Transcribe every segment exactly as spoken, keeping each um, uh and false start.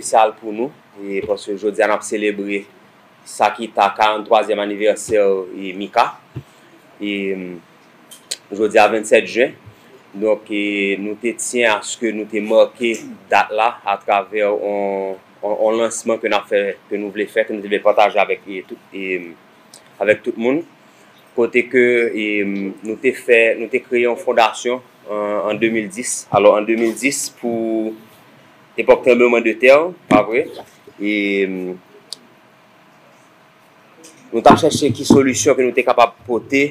espesyal pou nou, e paske jodi a n ap selebre sa ki ta karannntwazyèm anivèsè, e, Mika. E, jodi a vennsèt jen. Donk, e, nou te tyen aske nou te make dat la atravè on, on, on lansman ke n ap fè, ke nou vle fè, ke nou te vle pataje avèk, e, tout, e, avèk tout moun. Kote ke, e, nou te fè, nou te kreye yon fondasyon an, an de mil dis. Alò, an de mil dis, pou epòk tranbleman de tè, pa vre? E, nou t ap chèche ki solisyon ke nou te kapab pote,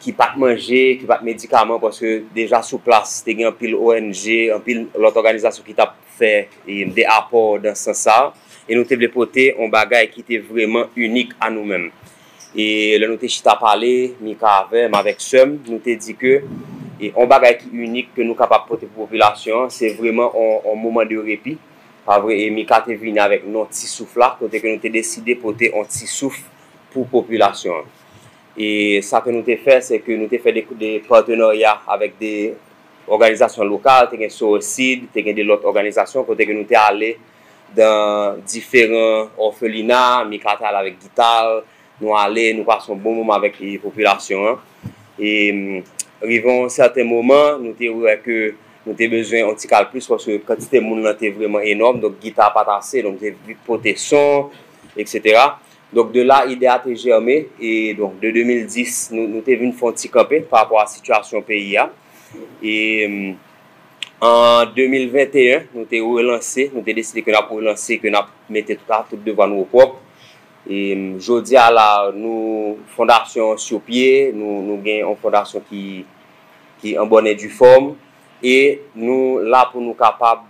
ki pa t manje, ki pa t medikaman, paske deja sou plas, te gen anpil O N G, anpil lòt òganizasyon ki t ap fè, e, de apò dan sans sa a. E nou te vle pote yon bagay ki te vrèman inik a nou menm. E lè nou te chita pale, Mika avè m, avèk sè m, nou te di ke, e, yon bagay ki inik ke nou kapab pote pou popilasyon an, se vrèman yon, yon moman de repi. Pa vre? E Mika te vini avèk non Ti Souf la, kote ke nou te deside pote yon ti souf pou popilasyon an. E sa ke nou te fè, se ke nou te fè de, de patenarya avèk de òganizasyon lokal, te gen Sorosid, te gen de lòt òganizasyon, kote ke nou te ale dan diferan òfelina, Mika te ale avèk gita l, nou ale, nou pase yon bon moman avèk, e, popilasyon an. E, m, rive yon sèten moman, nou te wè ke nou te bezwen yon ti kal plis, paske kantite moun nan te vrèman enòm, donk gita pa t ase, donk nou te vin pote son, etsetera. Donk, de la, ide a te jèmen, e donk, de de mil dis, nou, nou te vin fè yon ti kanpe pa rapò a sitiyasyon peyi a. E, m, an de mil venteyen, nou te relanse, nou te deside ke n ap relanse, ke n ap mete tout a, tout devwa nou opwòp. E, m, jodi a la, nou, fondasyon an sou pye, nou, nou gen yon fondasyon ki, ki an bòn e di fòm, e nou la pou nou kapab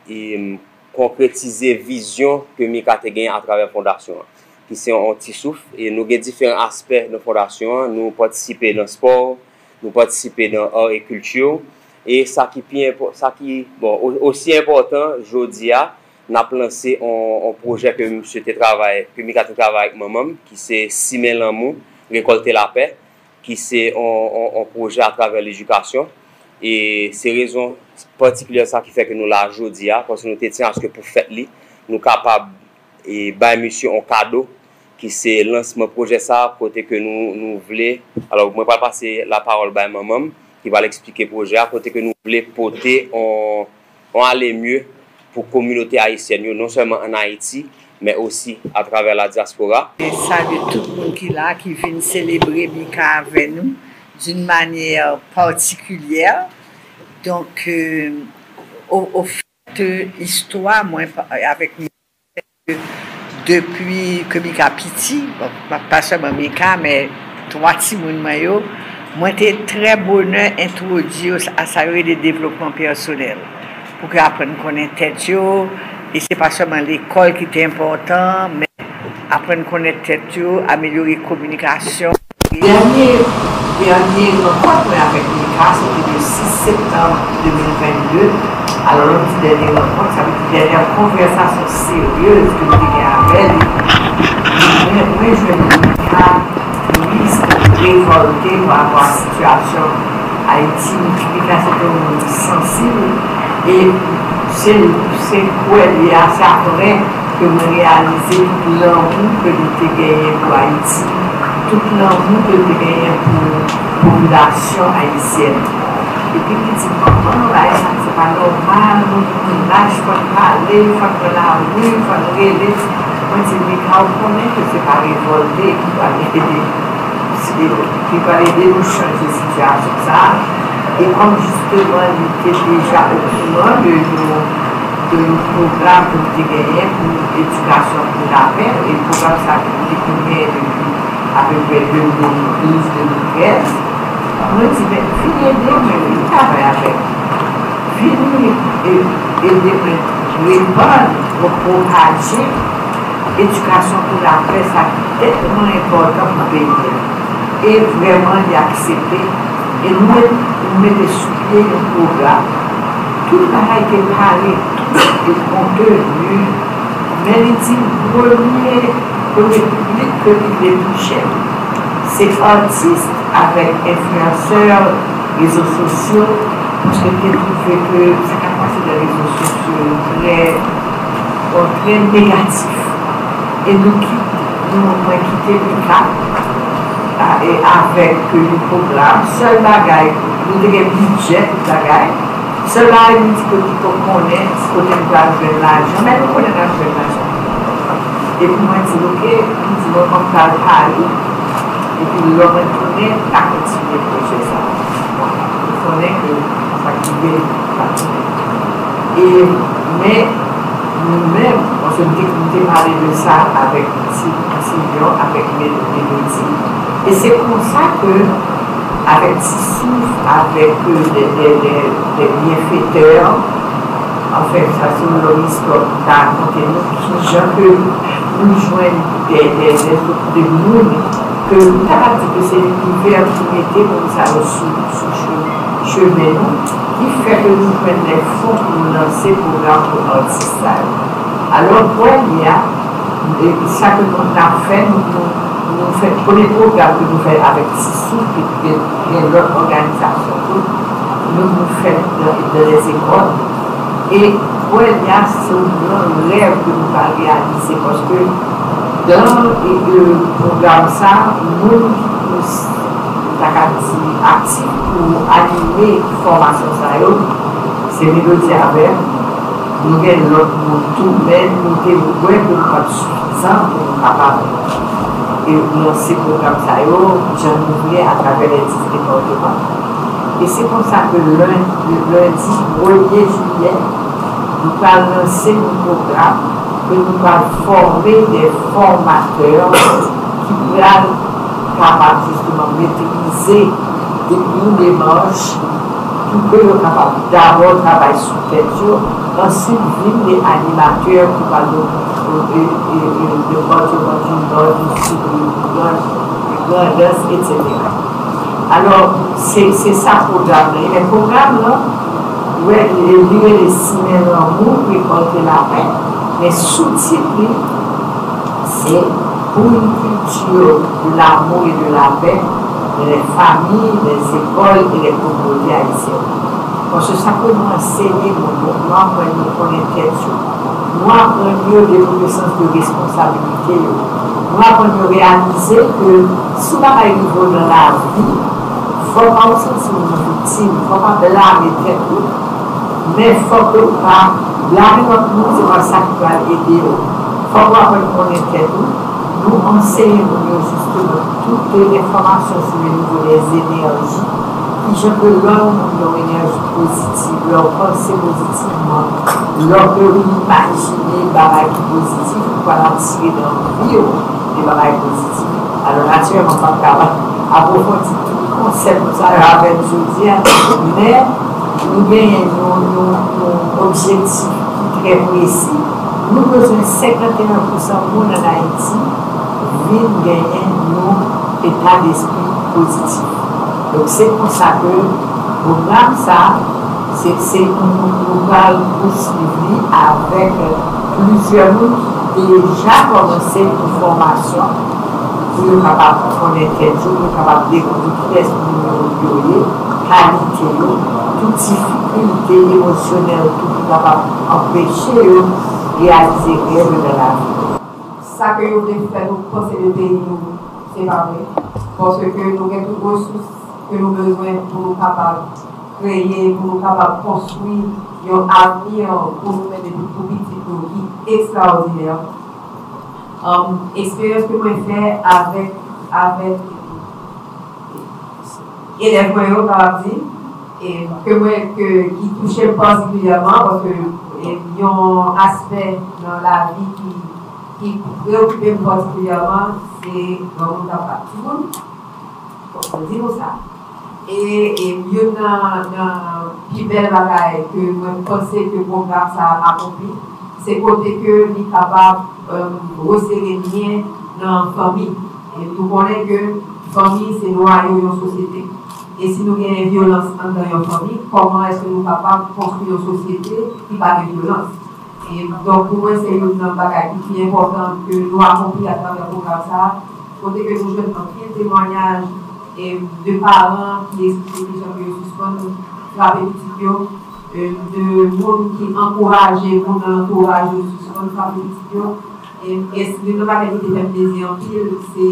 e, konkretize vizyon ke Mika te gen atravè fondasyon an, ki se yon ti souf. E nou gen diferan aspè nan fondasyon an. Nou patisipe nan spò, nou patisipe nan ar e kilti. E sa ki pi enpò-, sa ki, bon, o-, osi enpòtan, jodi a, n ap lanse on, on pwojè ke misye te travay, ke Mika te travay avèk manman m, ki se Simen Lanmou, Rekòlte Lapè, ki se on, on, on pwojè atravè ledikasyon. E se rezon patikilyè sa ki fè ke nou la jodi a, paske nou te tyen aske pou fèt li, nou kapab, e, bay misye on kado, ki se lansman pwojè sa, kote ke nou, nou vle. Alò, mwen pral pase lapawòl bay manman m, ki pral eksplike pwojè a, kote ke nou vle pote on, on ale mye pou kominote ayisyèn yo, non sèlman ann Ayiti, men osi atravè la dyaspora. E salye tout moun ki la, ki vin selebre Mika avè nou d'une manière particulière. Donk, euh, o, o fèt, euh, istwa mwen pa, avèk Mika, depi ke Mika piti, bon, pa, pa sèlman Mika, men twa timoun mwen yo, mwen te trè bonè entwodui yo a sa yo rele devlopman pèsonèl. Pou ke aprann konnen tèt yo, e se pa sèlman lekòl ki te enpòtan, men aprann konnen tèt yo, amelyore kominikasyon. Dènye, dènye rankont mwen avèk Mika, se te le sis septanm de mil vennde. Alò, lè m di dènye rankont, sa vle di dènyè konvèsasyon seryez ke m te gen avè l. Mwen, mwen jwenn Mika tris, revòlte pa rapò a sitiyasyon Ayiti. Mika se te yon moun sansib, e se, se kwè li a, se apre ke mwen reyalize tout lanmou ke li te genyen pou Ayiti, tout lanmou ke li te genyen pou popilasyon ayisyèn. Epi li di, "Manman, bagay sa se pa nòmal, nou vin laj, fò n pale, fò n pran lari, fò n rele." Mwen di, "Mika, ou konnen ke se pa revòlte ki pral ede, ki pral ede nou chanje sitiyasyon sa a." E kòm jisteman li te deja okouran de yon, de yon pwogram ke nou te genyen pou edikasyon pou lapè, e pwogram sa a ki te genyen depi apeprè de mil douz, de mil trèz, mwen di, "Men, vin ede mwen, vin travay avè m. Vin e-, ede mwen repann, pwopaje edikasyon pou lapè sa ki tèlman enpòtan pou peyi a." E vrèman, li aksepte. E nou met-, nou mete sou pye yon pwogram. Tout bagay te pare, tout te konteni. Men li di premye, premye piblik ke li vle touche, se atis avèk enfliyansè rezo sosyo, paske li te twouve ke sa k ap pase nan rezo sosyo yo trè Kontrent negatif. E nou kit, nou, mwen kite Mika a, e avèk yon pwogram. Sèl bagay, nou te gen bidjè, tout bagay. Sèl bagay nou di ke nou poko konnen kote nou pral jwenn lajan, men nou konnen n ap jwenn lajan. Epi mwen di, oke, m di, mwen, mwen pral pale, epi lè mwen tounen, m ka kontinye pwojè sa a. Bon, nou konnen ke sa ki rive, nou pa tounen. E, men, nou menm, paske m te, m te pale de sa avèk Ti, Ti Lyon, avèk Mel-, Melody, e se konsa ke, avèk Ti Souf, avèk, euh, de, de, de, de byenfetè, anfen, sa se yon lòt istwa pou ta rakonte nou kijan ke nou jwenn de, de, de, de moun ke nou ta ka di ke se linivè ki mete moun sa yo sou, sou che-, chemen nou, ki fè ke nou jwenn de fon pou nou lanse pwogram pou atis sa yo. Alò, kounye a, e sa ke nou t ap fè, nou, nou, nou fè premye pwogram ke nou fè avèk Ti Souf, epi gen, gen lòt òganizasyon tou, nou, nou fè nan, nan lèzekòl. E kounye a, se yon gran rèv ke nou pral reyalize, paske dan, e, e, pwogram sa, moun ki plis, nou ta ka di, aktif pou anime fòmasyon sa yo, se Melody avè m. Nou gen lòt moun tou, men nou te wè ke nou p ap sifizan pou nou kapab, e, lanse pwogram sa yo, jan nou vle, atravè lè dis depatman. E se konsa ke lendi, lendi premye jiyè, nou pral lanse yon pwogram ke nou pral fòme de fòmatè ki pral kapab jisteman metrize de, yon demach pou ke yo kapab dabò travay sou tèt yo, answit vin de animatè ki pral de, de, de, de depatman di Nò, di Sid, di Gran, di Grandans, etsetera. Alò, se, se sa pwogram nan ye. Men pwogram nan, ou wè, li, li rele Simen lanmou, rekòlte lapè. Men soutit li, se pour une culture de l'amour et de la paix dans les familles, les écoles et les communautés haïtiennes. Paske sa ke nou anseye moun yo, nou aprann yo konnen tèt yo. Nou aprann yo devlope sans de responsabilité yo. Nou aprann yo reyalize ke si yon bagay rive w nan lavi, fò pa w santi w yon viktim, fò pa blame tèt ou, men fò ke w pa blame lòt moun, se pa sa ki pral ede w. Fò w aprann konnen tèt ou. Nou anseye moun yo jisteman tout enfòmasyon sou le nivo dè enèji, kijan ke lè yon moun gen yon enèji pozitiv, lè w panse pozitivman, lè ke w imajine bagay ki pozitiv, ou pral atire nan vi w de bagay pozitiv. Alò, natirèlman, m p ap ka apwofondi tout konsèp sa yo avè n jodi a, men nou genyen yon, yon, yon objektif ki trè presi. Nou bezwen senkanteyen pousan moun ann Ayiti vin genyen yon eta despri pozitif. Donk, se konsa ke pwogram sa, se, se nou, nou pral pousuiv li avèk plizyè moun ki deja kòmanse yon fòmasyon pou yo kapab konnen tèt yo, pou yo kapab dekouvri kiyès moun yo, yo ye, kalite yo, tout difikilte emosyonèl tou ki kapab anpeche yo reyalize rèv yo nan lavi. Sa ke yo vle fè nou panse de peyi nou, se pa vre. Paske nou gen tout resous ke nou bezwen pou nou kapab kreye, pou nou kapab konstwi yon avni pou nou menm epi pou pitit nou ki ekstraòdinè. Um, eksperyans ke mwen fè avèk, avèk elèv mwen yo, kapab di, e ke mwen, ke, ki touche m patikilyèman, paske, e, yon aspè nan lavi ki, ki preokipe m patikilyèman, se granmoun k ap bat timoun. Bon, mwen di nou sa. E, e youn nan, nan pi bèl bagay ke mwen panse ke pwogram sa a akonpli, se kote ke li kapab, e, resere lyen nan fanmi. E nou konnen ke fanmi se nwayo yon sosyete. E si nou genyen vyolans anndan yon fanmi, kòman èske nou kapab konstwi yon sosyete ki pa gen vyolans? E donk, pou mwen, se youn nan bagay ki pi enpòtan ke nou akonpli atravè pwogram sa a, kote ke nou jwenn anpil temwayaj, e, de paran ki esplike kijan ke yo sispann frape pitit yo, de moun ki ankouraje moun nan antouraj yo sispann frape pitit yo. E, e youn nan bagay ki te fè m plezi anpil, se,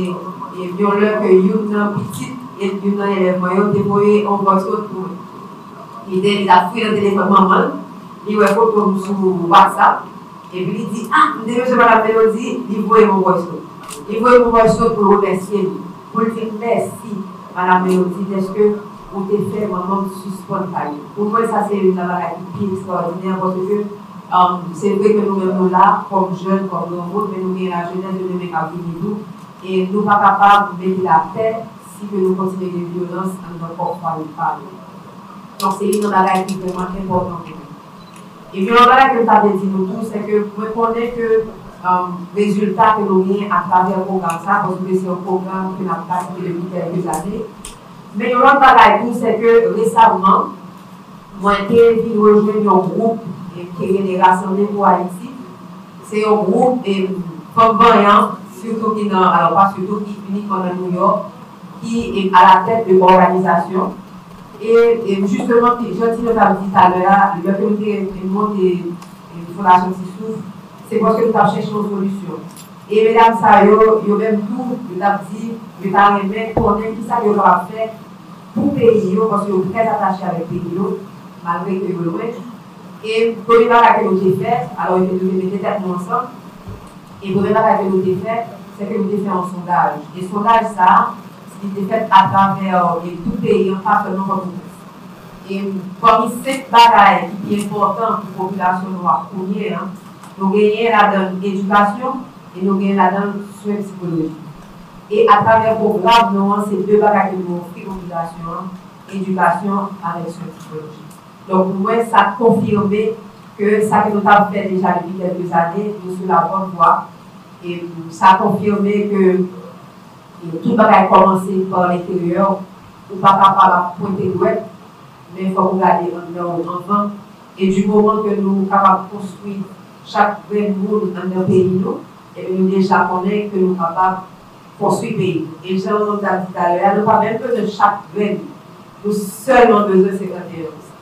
e, yon lè ke youn nan pitit e youn nan elèv mwen yo te voye yon voice note pou mwen. Li te, li t ap fouye nan telefòn manman l, li wè foto m sou WhatsApp, epi li di, "Ah, m te bezwen Madam Melody," li voye m yon voice note. Li voye m yon voice note pou l remèsye m, pou l di m, "Mèsi, Madam Melody, dèske ou te fè manman m sispann pale." Pou mwen, sa se youn nan bagay ki pi ekstraòdinè, paske, um, se vre ke nou menm nou la, kòm jèn, kòm granmoun, men nou gen lajenès de demen k ap vini tou, e nou pa kapab mete lapè si ke nou kontinye gen vyolans anndan pwòp fwaye pa nou. Donk, se youn nan bagay ki vrèman enpòtan pou nou. Epi, yon bagay ke m ta vle di nou tou, se ke mwen konnen ke, um, rezilta ke nou genyen atravè pwogram sa, paske se yon pwogram ke n ap pratike depi kèlke ane. Men yon lòt bagay tou, se ke resaman, mwen te vin rejwenn yon gwoup, e, ki rele Rasanble pou Ayiti. Se yon gwoup, e, fanm vanyan, sitou ki nan, alò pa sitou, ki inikman nan Nouyòk, ki, e, alatèt de òganizasyon. E, e jisteman, jan Tino t ap di talè a, lè ke nou te monte, e, Fondasyon Ti Souf, se paske nou t ap chèche yon solisyon. E medam sa yo, yo menm tou, yo t ap di, yo ta renmen konnen kisa ke yo kapab fè pou peyi yo, paske yo trè atache avèk peyi yo, malgre ke yo lwen. E premye bagay ke nou te fè, alò, epi nou te mete tèt nou ansanm, e premye bagay ke nou te fè, se ke nou te fè yon sondaj. E sondaj sa a, li te fèt atravè, e, tout peyi an, pa sèlman Pòtoprens. E pami senk bagay ki pi enpòtan pou popilasyon nou a kounye a, nou genyen ladan l edikasyon e nou genyen ladan l swen sikolojik. E atravè pwogram nou an, se de bagay ke nou ofri popilasyon an, edikasyon avèk swen sikolojik. Donk, pou mwen, sa konfime ke sa ke nou t ap fè deja depi kèlke zane, nou sou la bòn vwa. E sa konfime ke, e tout bagay kòmanse pa lenteryè, ou pa kapab ap pwente dwèt, men fòk ou gade anndan w anvan. E di moman ke nou kapab konstwi chak grenn moun anndan peyi nou, ebyen nou deja konnen ke nou kapab konstwi peyi nou. E jan nou t ap di talè a, nou pa menm bezwen chak grenn. Nou sèlman bezwen senkanteyen pou san.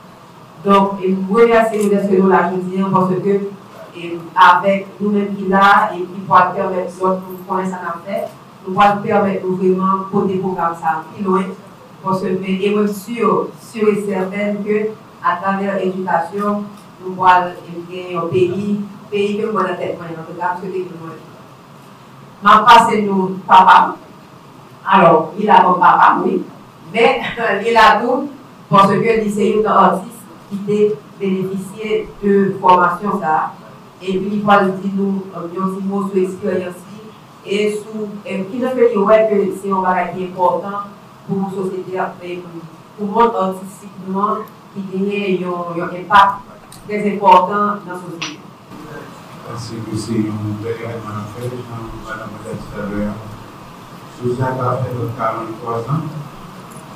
Donk, e m remèsye nou dèske nou la jodi a, paske, e, avèk nou menm ki la, e ki pral pèmèt lòt moun konnen sa n ap fè, nou pral pèmèt nou vrèman pote pwogram sa a pi lwen, paske, e mwen si, si e sètèn ke atravè edikasyon, nou pral, e, gen yon peyi, peyi ke m wè nan tèt mwen, antouka, m swete ke nou wè. M ap pase nou papa m. Alò, li la kòm papa m, wi. Men, li la tou, paske li se youn nan atis ki te benefisye de fòmasyon sa a. Epi li pral di nou, um, yon ti mo sou eksperyans li e sou, e kijan ke li wè ke se yon bagay ki enpòtan pou sosyete a, e pou, pou mond atistik nou an, ki genyen yon, yon enpak trè enpòtan nan sosyete. Paske se yon bèl evènman n ap fè, jan madanm mwen te di talè a. Jodi a ka fè nou karanntwa zan.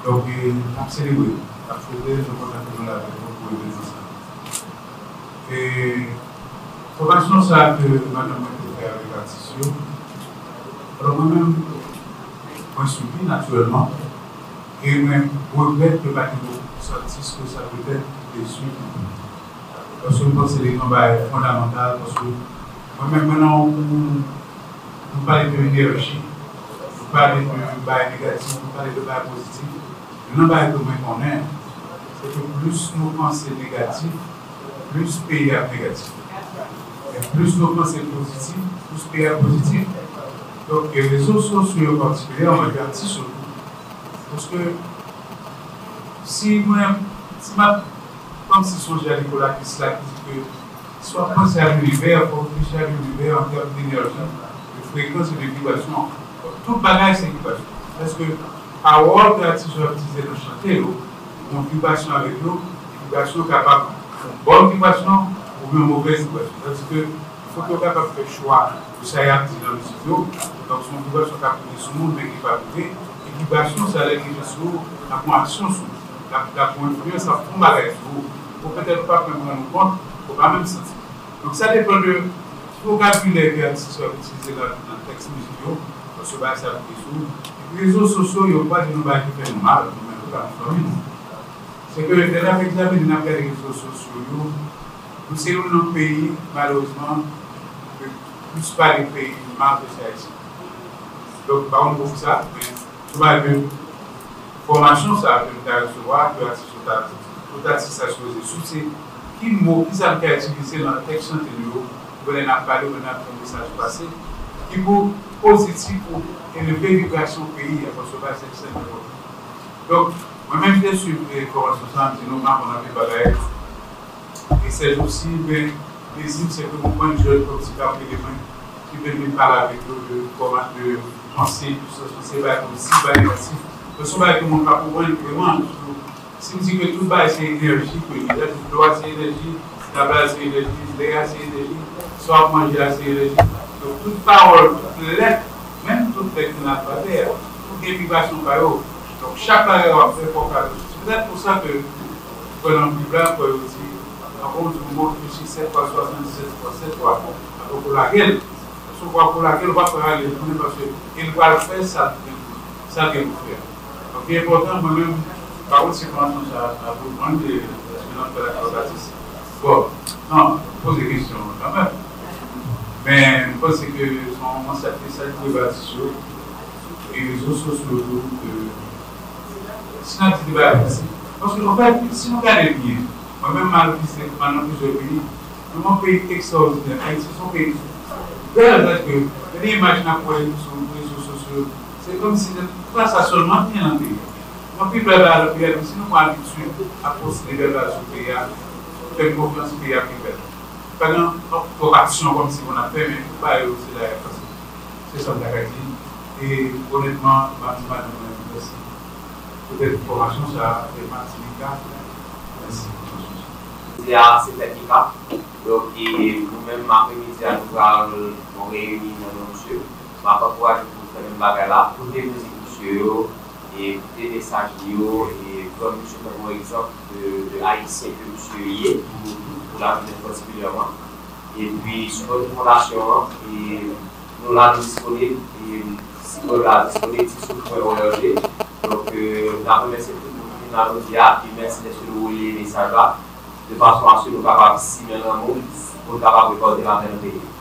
Donk, e, n ap selebre, n ap selebre, nou kontan ke nou la avèk nou pou evènman sa. E fòmasyon sa a ke madanm mwen te fè avèk atis yo, alò mwen menm, mwen swiv li natirèlman. E mwen regrèt ke pa gen plis atis ke sa petèt ki te swiv li. Paske m panse li te yon bagay fondamantal, paske mwen menm, mwen nan yon, nou pale de enèji, nou pale de bagay negatif, nou pale de bagay pozitif. Youn nan bagay ke mwen konnen, se ke plis nou panse negatif, plis peyi a ap negatif. E plis nou panse pozitif, plis peyi a pozitif. Donk, e rezo sosyo yo patikilyèman, e atis yo tou. Paske si mwen, si m ap, kòmsi sonje a Nicolas Tesla ki di ke si w ap panse a linivè, fò w reflechi a linivè an tèm de enèji, de frekans e de vibrasyon. Tout bagay se vibrasyon. Paske pawòl ke atis yo ap itilize nan chante yo, gen yon vibrasyon avèk yo, e vibrasyon kapab yon bòn vibrasyon oubyen yon movèz vibrasyon. Sètadi ke fòk yo kapab fè chwa de sa y ap di nan mizik yo. Donk, se yon vibrasyon k ap rive sou moun, men ki pa rive. E vibrasyon sa, lè l rive sou ou, l ap yon aksyon sou ou. L ap, l ap yon enfliyans, l ap fè yon bagay sou ou. Ou petèt ou p ap menm rann ou kont, ou pa menm santi. Donk, sa depann de vokabilè ke atis yo ap itilize nan, nan tèks mizik yo, paske bagay sa rive sou ou. Epi rezo sosyo yo pa di nou bagay ki fè nou mal, nou menm tou ka nan fanmi nou. Se ke lè n ap egzamine, n ap gade rezo sosyo yo, nou se youn nan peyi, malerezman, ke plis pale peyi mal ke se Ayiti. Donk, m pa konn poukisa, men sou baz de fòmasyon sa a ke nou ta resevwa, ke atis yo ta, tout atis ta sipoze sou, se ki mo, ki sa nou ka itilize nan tèks chante nou yo, pou lè n ap pale, pou lè n ap fè yon mesaj pase, ki pou pozitif pou elve vibrasyon peyi a, paske se yon bagay ki ekstrèmman enpòtan. Donk, mwen menm, m te swiv, eh, fòmasyon sa a, m di nou, m aprann anpil bagay. E sèjousi, ben, plezi m se ke mwen jwenn kòm ti kap eleman ki vin vin pale avèk yo de fòma-, de panse, de sans, se bagay kòm si bagay negatif. Donk, se yon bagay ke moun pa konprann vrèman. Si m di ke tout bagay se enèji ke li ye, dlo a se enèji, tab la se enèji, lè a se enèji, sa w ap manje a se enèji. Donk, tout pawòl, tout lèt, menm tout lèt ki nan alfabè a, tout gen vibrasyon pa yo. Donk, chak bagay w ap fè, fò w ka. Se petèt pou sa ke, kwè nan Bib la, kwè yo di, ankò, w di yon mo, reflechi sèt fwa, swasanndisèt fwa, sèt fwa, apre w lage l. Paske w pa pou lage l, ou pa pral ale tounen, paske e l pral fè sa l gen pou, sa l gen pou fè a. Donk, li enpòtan, mwen menm, pa wè si fòmasyon sa a pou mwen, de, de nan fè lakòdatis. Bon, non, poze kesyon an kanmenm. Men, m panse ke se yon konsèp ke sa ki dwe bati sou e rezo sosyo tou, ke si n ap di deba politik, paske, anfèt, si nou gade byen, mwen menm, m al vizite, m al nan plizyè peyi, nou yon peyi ekstraòdinè. Ayiti se yon peyi bèl, paske gen de imaj n ap wè sou rezo sosyo, se kòmsi se pa sa sèlman ki gen nan peyi a. Gen anpil bèl bagay nan peyi a, men si nou pran abitid ap poste bèl bagay sou peyi a, fè konfyans, peyi a pi bèl. Pa gen twòp aksyon kòmsi pou n ap fè, men tout bagay yo se la e pase. Se sa m ta ka di. E onètman, m ap di madanm mwen mèsi. Poutèt fòmasyon sa a, e m ap di Mika mèsi pou fòmasyon sa a. Jodi a, se fèt Mika. Donk, e, nou menm, apremidi a, nou pral, nou reyini nan non misye. M ap ankouraje pou nou fè menm bagay la, koute mizik misye yo, e koute mesaj li yo, e pran misye kòm yon egzanp de, de Ayisyen ke misye ye, pou nou tout, pou lajenès patikilyèman. Epi, sipòte fondasyon an, e nou la, nou disponib, e sit wèb la disponib, t souk pwen org. Donk, e, n ap remèsye tout moun ki vin la jodi a, e mèsi dèske nou releye mesaj la, de fason aske nou kapab simen lanmou, pou nou kapab rekòlte lapè nan peyi nou.